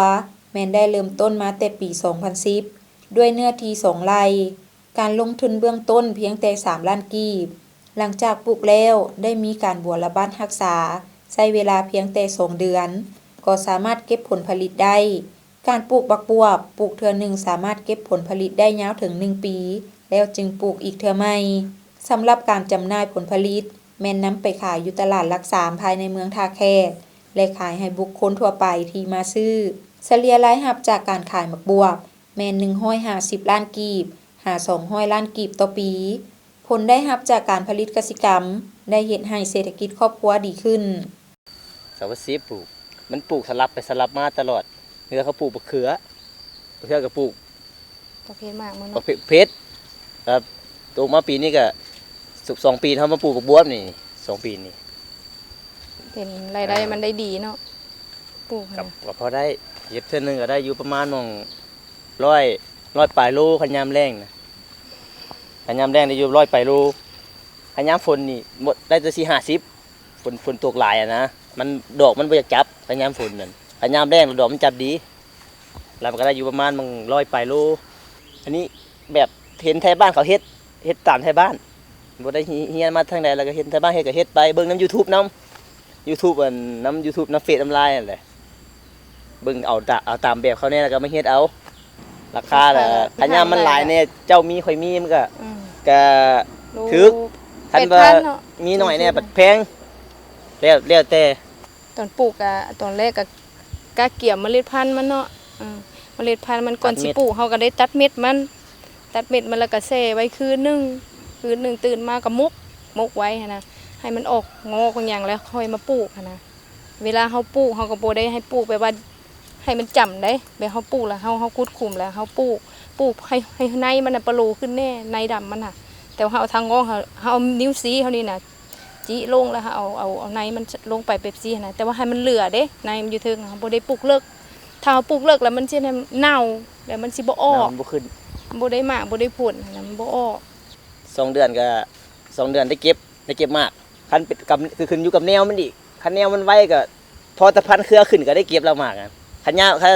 ແມ່ນໄດ້ເລີ່ມຕົ້ນມາແຕ່ປີສອງພັນສິບ ດ້ວຍເນື້ອທີ່ສອງໄຮ່. ການລົງທຶນເບື້ອງຕົ້ນພຽງແຕ່ສາມລ້ານກີບ. ຫຼັງຈາກປູກແລ້ວໄດ້ມີການບົວລະບັດຮັກສາ ໃຊ້ເວລາພຽງແຕ່ສອງເດືອນ ກໍສາມາດເກັບຜົນຜະລິດໄດ້. ການປູກໝາກບວບ ປູກເທື່ອໜຶ່ງສາມາດເກັບຜົນຜະລິດໄດ້ຍາວເຖິງໜຶ່ງປີ ແລ້ວຈຶ່ງປູກອີກເທື່ອໃໝ່. ສຳລັບການຈຳໜ່າຍຜົນຜະລິດ ແມ່ນນຳໄປຂາຍຢູ່ຕະຫຼາດຫຼັກສາມພາຍໃນເມືອງທ່າແຂກ ແລະ ຂາຍໃຫ້ບຸກຄົນທົ່ວໄປທີ່ມາຊື້. ສະເລ່ຍລາຍຮັບຈາກການຂາຍໝາກບວບ ແມ່ນໜຶ່ງຮ້ອຍຫ້າສິບລ້ານກີບ ຫາສອງຮ້ອຍລ້ານກີບຕໍ່ປີ. ຜົນໄດ້ຮັບຈາກການຜະລິດກະສິກຳ ໄດ້ເຮັດໃຫ້ເສດຖະກິດຄອບຄົວດີຂຶ້ນ. ສອງພັນສິບ ປູກ ມັນປູກສະຫຼັບໄປສະຫຼັບມາຕະຫຼອດ. ເທື່ອເຂົາປູກບັກເຂືອ, ເທື່ອກໍປູກ ປະເພດໝາກມັນ ປະ ເນາະ ເພດ ເຜັດ. ແລ້ວໂຕມາປີນີ້ກໍ ສອງປີເຮົາມາປູກບັກບວບນີ້ ສອງປີນີ້ ເຫັນລາຍໄດ້ ເອີ ມັນໄດ້ດີເນາະ ປູກ ກໍ ນະ ກໍພໍໄດ້. ເກັບເທື່ອໜຶ່ງກໍໄດ້ຢູ່ປະມານໝ່ອງ ຮ້ອຍ ຮ້ອຍປາຍໂລ ຄັນຍາມແລ້ງນະ. ຄັນຍາມແລ້ງໄດ້ຢູ່ຮ້ອຍປາຍໂລ. ຄັນຍາມຝົນນີ້ໝົດໄດ້ແຕ່ສີ່ຫ້າສິບ. ຝົນ ຝົນຕົກຫຼາຍຫັ້ນນະ ມັນ ດອກມັນບໍ່ຢາກຈັບ ຄັນຍາມຝົນນັ້ນ. ຄັນຍາມແລ້ງດອກມັນຈັບດີ. ແລ້ວມັນກໍໄດ້ຢູ່ປະມານໝ່ອງຮ້ອຍປາຍໂລ. ອັນນີ້ແບບເຫັນໄທບ້ານເຂົາເຮັດ ເຮັດຕາມໄທບ້ານ. ບໍ່ໄດ້ ຮຽນມາທາງໃດ ແລ້ວກໍເຫັນໄທບ້ານເຮັດກໍເຮັດໄປ ເບິ່ງນຳຢູທູບນຳ ຢູທູບ ອັນ ນຳຢູທູບ ນຳເຟສ ນຳລາຍຫັ້ນແຫຼະ. ເບິ່ງເອົາຕາ ເອົາຕາມແບບເຂົາແດ່ ແລ້ວກໍມາເຮັດເອົາ. ລາຄາລະ ລາຄາ ຄັນຍາມມັນຫຼາຍແດ່ ເຈົ້າມີຂ້ອຍມີ ມັນກໍ ອືມ ກໍຖືກ. ໂລ ຄັນວ່າ ແປດພັນເນາະ ມີໜ້ອຍແດ່ ແບບແພງ. ແລ້ວ ແລ້ວແຕ່. ຕອນປູກກະ ຕອນແລກກະ ກະກຽມເມລັດພັນມັນເນາະ. ເອີ ເມລັດພັນມັນ ກ່ອນຊິປູກ ເຮົາກໍໄດ້ຕັດເມັດມັນ ຕັດເມັດມັນ ແລ້ວກໍແຊ່ໄວ້ຄືນໜຶ່ງ ຄືນໜຶ່ງ ຕື່ນມາກໍໝົກ ໝົກໄວ້ຫັ້ນນະ ໃຫ້ມັນອອກງອກຫຍັງ ແລ້ວຄ່ອຍມາປູກຫັ້ນນະ. ເວລາເຮົາປູກ ເຮົາກໍບໍ່ໄດ້ໃຫ້ປູກແບບວ່າໃຫ້ມັນຈຳເດ້ ແບບເຮົາປູກແລ້ວ ເຮົາ ເຮົາຂຸດຂຸມແລ້ວ ເຮົາປູກ ປູກໃຫ້ ໃຫ້ໃນມັນນະປະໂລຂຶ້ນແດ່ ໃນດຳມັນນະ. ແຕ່ວ່າເຮົາເອົາທາງງອກ ເຮົາ ເຮົາເອົານິ້ວຊີ້ເຮົານີ້ນະ ຈິລົງ ແລ້ວເຮົາເອົາ ເອົາ ເອົາໃນມັນລົງໄປແບບຊີ້ຫັ້ນນະ ແຕ່ວ່າໃຫ້ມັນເຫຼືອເດ້ ໃນມັນຢູ່ເທິງ. ເຮົາບໍ່ໄດ້ປູກເລິກ ຖ້າເຮົາປູກເລິກແລ້ວມັນຊິເໜົ່າ ແລ້ວມັນຊິບໍ່ອອກ ມັນບໍ່ຂຶ້ນ ບໍ່ໄດ້ໝາກ ບໍ່ໄດ້ຜົນຫັ້ນນະ ມັນບໍ່ອອກ. ສອງເດືອນກໍ ສອງເດືອນໄດ້ເກັບ ໄດ້ເກັບໝາກ. ຄັນເປັນກັບ ຄືຂຶ້ນຢູ່ກັບແນວມັນອີກ ຄັນແນວມັນໄວກໍພໍແຕ່ພັນເຄືອຂຶ້ນກໍໄດ້ເກັບແລ້ວໝາກ. ຄັນຍາວ ຄັນ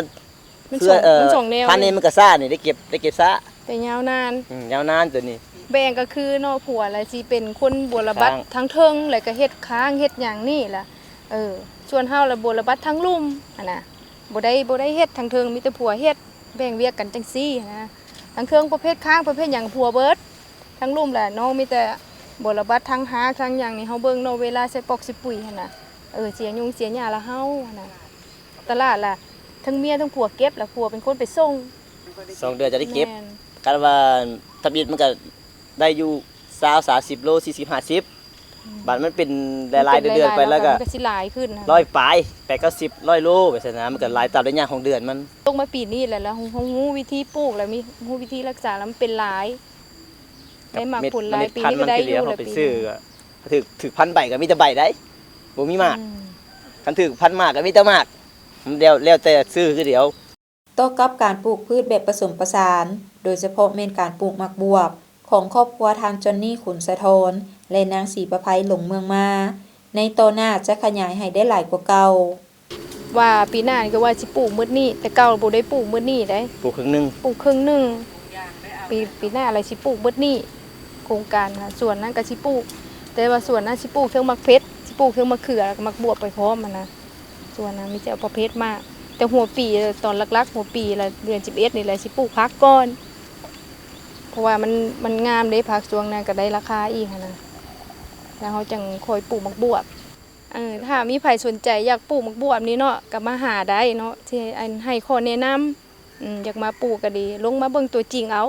ມັນ ເຄືອ ສອງ ເອີ ມັນສອງແນວ ພັນນີ້ມັນກໍຊ້ານີ້ ໄດ້ເກັບ ໄດ້ເກັບຊ້າ ແຕ່ຍາວນານ ອືມ ຍາວນານໂຕນີ້. ແບ່ງກໍຄືເນາະ ຜົວລະຊິເປັນຄົນບົວລະບັດ ຂ້າງ ທາງເທິງ ແລ້ວກໍເຮັດຄ້າງເຮັດຫຍັງນີ້ລະ ເອີ ສ່ວນເຮົາລະບົວລະບັດທາງລຸ່ມຫັ້ນນະ ບໍ່ໄດ້ ບໍ່ໄດ້ເຮັດທາງເທິງ ມີແຕ່ຜົວເຮັດ ແບ່ງວຽກກັນຈັ່ງຊີ້ຫັ້ນນະ. ທາງເທິງປະເພດຄ້າງປະເພດຫຍັງຜົວເບິດ ທາງລຸ່ມລະນ້ອງມີແຕ່ບົວລະບັດ ທາງຮາກທາງຫຍັງນີ້ເຮົາເບິ່ງເນາະ ເວລາໃສ່ປອກໃສ່ປຸຍຫັ້ນນະ ເອີ ເສຍຫຍ້ງເສຍຫຍ້າລະເຮົາຫັ້ນນະ. ຕະຫຼາດລະ ທັງເມຍທັງຜົວເກັບ ລະຜົວເປັນຄົນໄປສົ່ງ. ສອງເດືອນຈະໄດ້ເກັບ ແມ່ນ ຄັນວ່າທຳອິດມັນກະໄດ້ຢູ່ຊາວ ສາມສິບໂລ ສີ່ສິບ ຫ້າສິບ. ອືມ ບາດມັນເປັນຫຼາຍໆ ເດືອນໆ ໄປແລ້ວກະ ມັນກະຊິຫຼາຍຂຶ້ນຫັ້ນ ຮ້ອຍປາຍ ແປດ ເກົ້າສິບ ຮ້ອຍໂລ ໄປຊັ້ນນະ ມັນກະຫຼາຍຕາມໄລຍະຂອງເດືອນມັນ. ຕົກມາປີນີ້ແຫຼະ ລະຮູ້ ຮູ້ວິທີປູກ ລະມີ ຮູ້ວິທີຮັກສາ ລະມັນເປັນຫຼາຍ ໄດ້ໝາກຜົນຫຼາຍ. ເມັດ ເມັດພັນມັນ ປີນີ້ກໍໄດ້ຢູ່ ແຕ່ລະປີນີ້ ຖືກ ຖືກພັນໃບກໍມີແຕ່ໃບໄດ໋ ບໍ່ມີໝາກ. ອືມ ຄັນຖືກພັນໝາກກໍມີແຕ່ໝາກ ແລ້ວ ແລ້ວແຕ່ຊື້ຄືດຽວ. ຕໍ່ກັບການປູກພືດແບບປະສົມປະສານ ໂດຍສະເພາະແມ່ນການປູກໝາກບວບ ຂອງຄອບຄົວທ່ານຈອນນີ ຂຸນສະທອນ ແລະ ນາງສີປະໄພ ຫຼົງເມືອງມາ ໃນຕໍ່ໜ້າຈະຂະຫຍາຍໃຫ້ໄດ້ຫຼາຍກວ່າເກົ່າ. ວ່າປີໜ້ານີ້ກໍວ່າຊິປູກໝົດນີ້ ແຕ່ເກົ່າບໍ່ໄດ້ປູກໝົດນີ້ເດ້ ປູກເຄິ່ງໜຶ່ງ ປູກເຄິ່ງໜຶ່ງ. ປີ ປີໜ້າລະຊິປູກໝົດນີ້ ໂຄງການຫັ້ນ ສ່ວນນັ້ນກໍຊິປູກ ແຕ່ວ່າສ່ວນນັ້ນຊິປູກເທິງໝາກເຜັດ ຊິປູກເທິງໝາກເຂືອ ແລ້ວກໍໝາກບວບໄປພ້ອມຫັ້ນນະ. ສ່ວນນັ້ນມີແຕ່ເອົາປະເພດໝາກ ແຕ່ຫົວປີ ຕອນຫຼັກໆ ຫົວປີລະເດືອນສິບເອັດນີ້ແຫຼະ ຊິປູກຜັກກ່ອນ ເພາະວ່າມັນ ມັນງາມເດ້ ຜັກຊ່ວງນັ້ນກໍໄດ້ລາຄາອີກຫັ້ນນະ ແລ້ວເຮົາຈັ່ງຄ່ອຍປູກໝາກບວບ. ເອີ ຖ້າມີໃຜສົນໃຈຢາກປູກໝາກບວບນີ້ເນາະ ກໍມາຫາໄດ້ເນາະ ທີ່ ອັນ ໃຫ້ຂໍ້ແນະນຳ ອືມ ຢາກມາປູກກໍດີ ລົງມາເບິ່ງຕົວຈິງເອົາ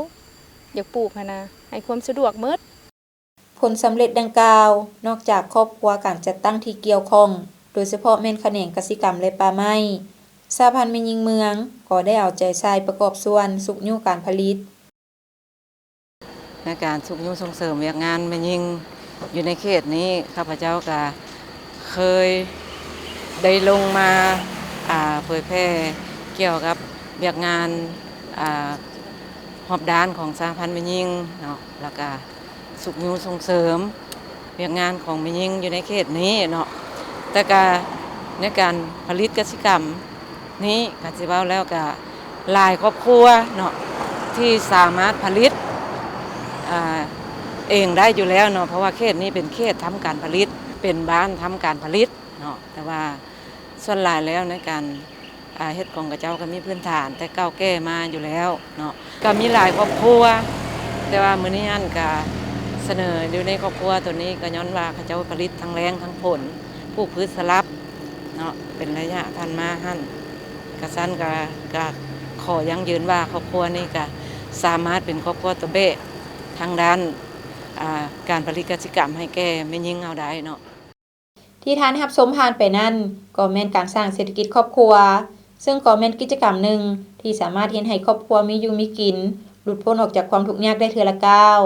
ຢາກປູກຫັ້ນນະ ໃຫ້ຄວາມສະດວກໝົດ. ຜົນສຳເລັດດັ່ງກ່າວ ນອກຈາກຂອບຄົວການຈັດຕັ້ງທີ່ກ່ຽວຂ້ອງ ໂດຍສະເພາະແມ່ນຂະແໜງກະສິກຳ ແລະ ປ່າໄມ້, ສະຫະພັນແມ່ຍິງເມືອງກໍໄດ້ເອົາໃຈໃສ່ປະກອບສ່ວນຊຸກຍູ້ການຜະລິດ. ໃນການຊຸກຍູ້ສົ່ງເສີມວຽກງານແມ່ຍິງຢູ່ໃນເຂດນີ້, ຂ້າພະເຈົ້າກະເຄີຍໄດ້ລົງມາ ອາ ເຜີຍແຜ່ກ່ຽວກັບວຽກງານ ອາ ຮອບດ້ານຂອງສະຫະພັນແມ່ຍິງເນາະ, ແລ້ວກະຊຸກຍູ້ສົ່ງເສີມວຽກງານຂອງແມ່ຍິງຢູ່ໃນເຂດນີ້ເນາະ. ແຕ່ກະໃນການຜະລິດກະສິກຳນີ້ ກະຊິເວົ້າແລ້ວກະຫຼາຍຄອບຄົວເນາະ ທີ່ສາມາດຜະລິດ ອາ ເອງໄດ້ຢູ່ແລ້ວເນາະ, ເພາະວ່າເຂດນີ້ເປັນເຂດທຳການຜະລິດ ເປັນບ້ານທຳການຜະລິດເນາະ. ແຕ່ວ່າສ່ວນຫຼາຍແລ້ວໃນການ ອາ ເຮັດຂອງເຂົາເຈົ້າກໍມີພື້ນຖານແຕ່ເກົ່າແກ່ມາຢູ່ແລ້ວເນາະ, ກໍມີຫຼາຍຄອບຄົວ, ແຕ່ວ່າມື້ນີ້ຫັ້ນກໍສະເໜີຢູ່ໃນຄອບຄົວໂຕນີ້ ກໍຍ້ອນວ່າເຂົາເຈົ້າຜະລິດທັງແລ້ງທັງຝົນ, ປູກພືດສະຫຼັບເນາະ ເປັນໄລຍະຜ່ານມາຫັ້ນ. ກະຊັ້ນກະ ກະຂໍຢັ້ງຢືນວ່າຄອບຄົວນີ້ກະສາມາດເປັນຄອບຄົວຕົວແບກທາງດ້ານ ອາ ການຜະລິດກະສິກຳໃຫ້ແກ່ແມ່ຍິງເຮົາໄດ້ເນາະ. ທີ່ທ່ານຮັບຊົມຜ່ານໄປນັ້ນ ກໍແມ່ນການສ້າງເສດຖະກິດຄອບຄົວ, ເຊິ່ງກໍແມ່ນກິດຈະກຳໜຶ່ງທີ່ສາມາດເຮັດໃຫ້ຄອບຄົວມີຢູ່ມີກິນ, ຫຼຸດພົ້ນອອກຈາກຄວາມທຸກຍາກໄດ້ເທື່ອລະກ້າວ.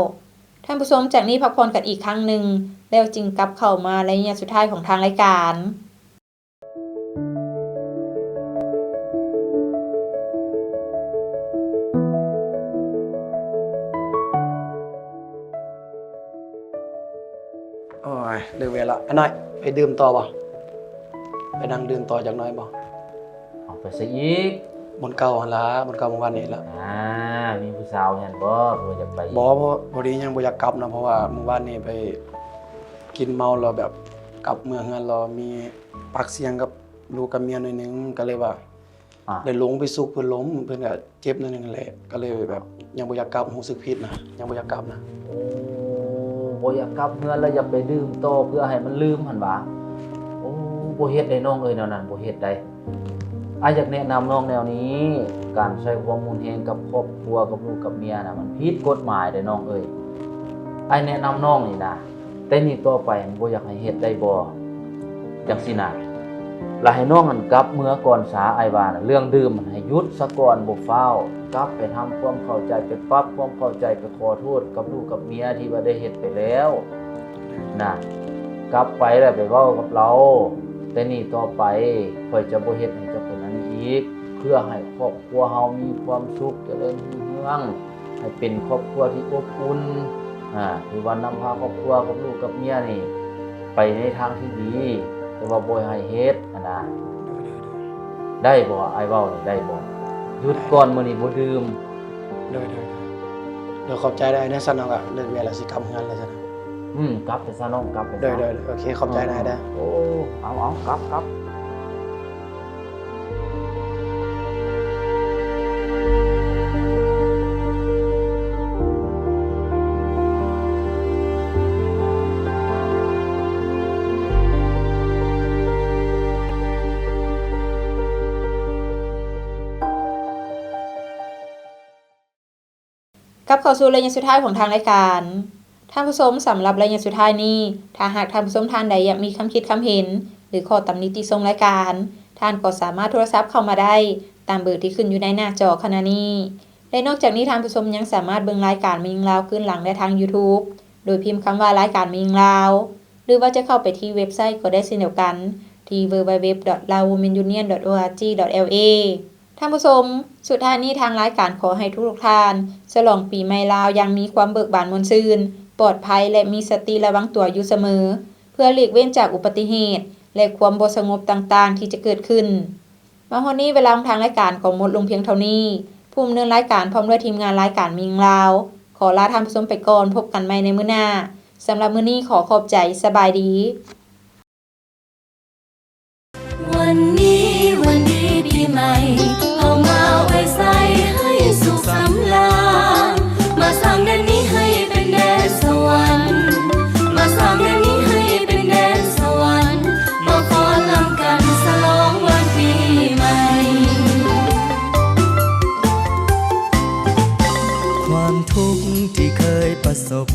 ທ່ານຜູ້ຊົມ ຈາກນີ້ພັກຜ່ອນກັນອີກຄັ້ງໜຶ່ງ ແລ້ວຈຶ່ງກັບເຂົ້າມາໃນໄລຍະສຸດທ້າຍຂອງທາງລາຍການ. ໂອ້ຍ ເລີກວຽກລະ. ອ້າຍນ້ອຍ ໄປດື່ມຕໍ່ບໍ່? ໄປນັ່ງດື່ມຕໍ່ຈັກໜ້ອຍບໍ່? ເອົາ ໄປໃສອີກ? ບ່ອນເກົ່າຫັ້ນລະ, ບ່ອນເກົ່າມື້ວານນີ້ລະ. ອາ ມີຜູ້ສາວຫັ້ນບໍ່? ບໍ່ຢາກໄປອີກ? ບໍ່, ພໍ ພໍດີຍັງບໍ່ຢາກກັບນະ, ເພາະວ່າມື້ວານນີ້ໄປກິນເມົາແລ້ວແບບກັບເມືອເຮືອນແລ້ວມີປາກສຽງກັບລູກກັບເມຍໜ້ອຍໜຶ່ງ, ກໍເລີຍວ່າ ອາ ໄດ້ລົງໄປຊຸກເພິ່ນລົ້ມ, ເພິ່ນກໍເຈັບໜ້ອຍໜຶ່ງແຫຼະ, ກໍເລີຍແບບຍັງບໍ່ຢາກກັບ, ຮູ້ສຶກຜິດນະ, ຍັງບໍ່ຢາກກັບນະ. ໂອ້ ບໍ່ຢາກກັບເຮືອນແລ້ວຢາກໄປດື່ມຕໍ່ເພື່ອໃຫ້ມັນລືມຫັ້ນຫວາ? ໂອ້ ບໍ່ເຮັດໄດ໋ນ້ອງເອີຍ, ແນວນັ້ນບໍ່ເຮັດໄດ໋. ອ້າຍຢາກແນະນຳນ້ອງແນວນີ້, ການໃຊ້ຄວາມຮຸນແຮງກັບຄອບຄົວ, ກັບລູກກັບເມຍນະ ມັນຜິດກົດໝາຍເດ້ນ້ອງເອີຍ. ອ້າຍແນະນຳນ້ອງນີ້ນະ, ແຕ່ນີ້ຕໍ່ໄປບໍ່ຢາກໃຫ້ເຮັດໄດ້ບໍ່? ຈັ່ງຊີ້ນະ. ລະໃຫ້ນ້ອງຫັ້ນກັບເມືອກ່ອນຊາ, ອ້າຍວ່ານະ, ເລື່ອງດື່ມຫັ້ນໃຫ້ຢຸດຊະກ່ອນ, ບໍ່ຟ້າວ. ກັບໄປທຳຄວາມເຂົ້າໃຈ, ໄປປັບຄວາມເຂົ້າໃຈ, ໄປຂໍໂທດກັບລູກກັບເມຍທີ່ວ່າໄດ້ເຮັດໄປແລ້ວນະ. ກັບໄປແລ້ວໄປເວົ້າກັບລາວ, ແຕ່ນີ້ຕໍ່ໄປຂ້ອຍຈະບໍ່ເຮັດໃຫ້ເຈົ້າເປັນອັນນີ້ອີກ, ເພື່ອໃຫ້ຄອບຄົວເຮົາມີຄວາມສຸກ, ຈະເລີນຮຸ່ງເຮືອງ, ໃຫ້ເປັນຄອບຄົວທີ່ອົບອຸ່ນ, ອາ ທີ່ວ່ານຳພາຄອບຄົວກັບລູກກັບເມຍນີ້ໄປໃນທາງທີ່ດີ, ແຕ່ວ່າບໍ່ໃຫ້ເຮັດຫັ້ນນະ. ໂດຍ ໂດຍ ໂດຍ. ໄດ້ບໍ່? ອ້າຍເວົ້ານີ້ໄດ້ບໍ່? ຢຸດກ່ອນ, ມື້ນີ້ບໍ່ດື່ມ. ໂດຍ ໂດຍ ໂດຍ. ໂດຍ ຂອບໃຈເດີ. ຈັ່ງຊັ້ນເຮົາກໍເລີກວຽກແລ້ວ ຊິກັບເຮືອນແລ້ວຊັ້ນ. ອືມ ກັບໄປຊະນ້ອງ, ກັບໄປຊະ. ໂດຍ ໂດຍ ໂດຍ. ໂອເຄ ຂອບໃຈນາຍເດີ. ໂອ້ ເອົາ ເອົາ ກັບ ກັບ. ກັບເຂົ້າສູ່ໄລຍະສຸດທ້າຍຂອງທາງລາຍການ. ທ່ານຜູ້ຊົມ, ສຳລັບໄລຍະສຸດທ້າຍນີ້, ຖ້າຫາກທ່ານຜູ້ຊົມທ່ານໃດຢາກມີຄຳຄິດຄຳເຫັນ ຫຼື ຂໍ້ຕຳໜິຕິຊົມລາຍການ, ທ່ານກໍສາມາດໂທລະສັບເຂົ້າມາໄດ້ຕາມເບີທີ່ຂຶ້ນຢູ່ໃນໜ້າຈໍຂະນະນີ້. ແລະ ນອກຈາກນີ້, ທ່ານຜູ້ຊົມຍັງສາມາດເບິ່ງລາຍການແມ່ຍິງລາວຄືນຫຼັງໄດ້ທາງ YouTube ໂດຍພິມຄຳວ່າ ລາຍການແມ່ຍິງລາວ ຫຼືວ່າຈະເຂົ້າໄປທີ່ເວັບໄຊກໍໄດ້ເຊັ່ນດຽວກັນ ທີ່ www.laowomenunion.org.la. ທ່ານຜູ້ຊົມ, ສຸດທ້າຍນີ້ທາງລາຍການຂໍໃຫ້ທຸກໆທ່ານສະຫຼອງປີໃໝ່ລາວຢ່າງມີຄວາມເບີກບານມ່ວນຊື່ນ, ປອດໄພ ແລະ ມີສະຕິລະວັງຕົວຢູ່ສະເໝີ, ເພື່ອຫຼີກເວັ້ນຈາກອຸບັດຕິເຫດ ແລະ ຄວາມບໍ່ສະຫງົບຕ່າງໆທີ່ຈະເກີດຂຶ້ນ. ມາຮອດນີ້ເວລາຂອງທາງລາຍການກໍໝົດລົງພຽງເທົ່ານີ້. ຜູ້ດຳເນີນລາຍການພ້ອມດ້ວຍທີມງານລາຍການແມ່ຍິງລາວ ຂໍລາທ່ານຜູ້ຊົມໄປກ່ອນ, ພົບກັນໃໝ່ໃນມື້ໜ້າ. ສຳລັບມື້ນີ້ຂໍຂອບໃຈ, ສະບາຍດີ. ວັນນີ້ວັນດີປີໃໝ່ ເຮົາມາອວຍໄຊໃຫ້ສຸກສຳລານ, ມາສ້າງແດນນີ້ໃຫ້ເປັນແດນສະຫວັນ, ມາສ້າງແດນນີ້ໃຫ້ເປັນແດນສະຫວັນ, ມາຟ້ອນນຳກັນສະຫຼອງວັນປີໃໝ່. ຄວາມທຸກທີ່ເຄີຍປະສົບ